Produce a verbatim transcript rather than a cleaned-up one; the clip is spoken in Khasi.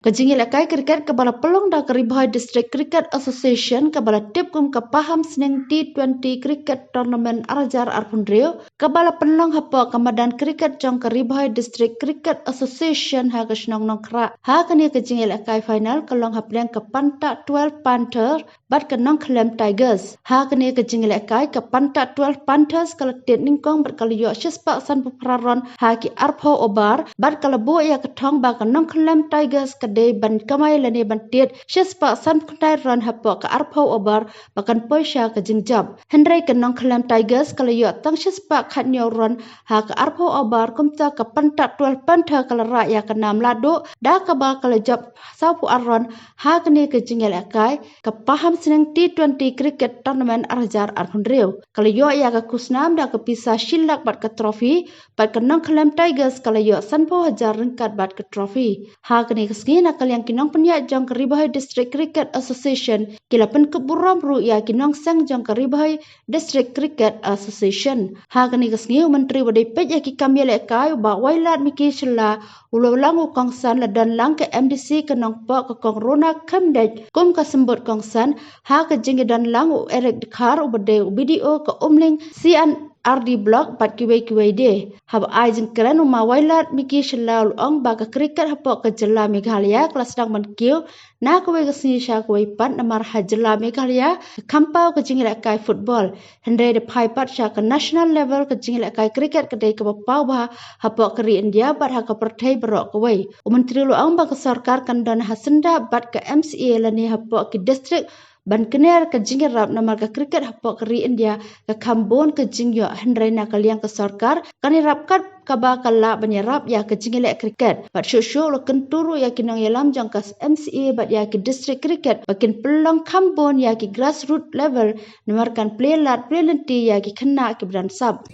Ka jingïalehkai cricket kaba la pynlong da ka Ri Bhoi District Cricket Association kaba la tip kum ka Paham Sning T twenty Cricket Tournament ar hajar arphew hynriew, kaba la pynlong hapoh ka madan cricket jong ka Ri Bhoi District Cricket Association ha ka shnong Nongkhrah. Ha kane ka jingïalehkai final ka long hapdeng ka Pantah twelve Panther bad ka Nongkhyllem Tigers. Ha kane ka jingïalehkai ka Pantah twelve Panthers ka la tied nyngkong bad ka la ïoh shispah sanphew phra run ha ki arphew over bad ka la buh ïa ka thong ba ka Nongkhyllem Tigers ka dei ban kamai lane ban tied shispah sanphew khyndai run hapoh ka arphew over ba kan poi sha ka jingjop. Hynrei ka Nongkhyllem Tigers ka la ïoh tang shispah khathynñiew run ha ka arphew over, kumta ka Pantah twelve Panther ka la rah ïa ka nam lahduh da kaba ka la jop sawphew ar run ha kane ka jingïalehkai ka Paham Sning T twenty Cricket Tournament ar hajar arphew hynriew. Ka la ïoh ïa ka khusnam da ka pisa shi lak bad ka trophy, bad ka Nongkhyllem Tigers ka la ïoh sanphew hajar ryngkat bad ka trophy. Ha kane ka sngi na ka liang ki nongpynïaid jong ka Ri Bhoi District Cricket Association ki la pynkup burom ruh ïa ki nongseng jong ka Ri Bhoi District Cricket Association. Ha kane ka sngi u Myntri uba dei peit ïa ki kam ïalehkai u Bah Wailadmiki Shylla u la long u kongsan, la don lang ka M D C ka Nongpoh ka Kong Rona Khymdeit kum ka symbud kongsan, ha ka jingïadon lang u Eric Dkhar uba dei u B D O ka Umling C and R D Block bad kiwei kiwei de. Haba ai jingkren u Ma Wailadmiki Shylla u la ong ba ka cricket hapoh ka jylla Meghalaya ka la sdang ban kiew na kawei ka sngi sha kawei pat, namar ha jylla Meghalaya ka kham paw ka jingïalehkai football. Hynrei da phai pat sha ka national level ka jingïalehkai cricket ka dei kaba paw bha hapoh ka ri India bad ha ka pyrthei baroh kawei. U Myntri u la ong ba ka sorkar kan don ha syndah bad ka M C A lane hapoh ki district ban kner ka jingïarap, namar ka cricket hapoh ka ri India ka kham bun ka jingïoh, hynrei na ka liang ka sorkar kan ïarap kat kaba ka lah ban ïarap ïa ka jingïaleh cricket. Bad shuh shuh u la kyntu ruh ïa ki nongïalam jong ka M C A bad ïa ki district cricket ba kin pynlong kham bun ïa ki grassroots level, namar kan plie lad plie lynti ïa ki khynnah kiba don sap.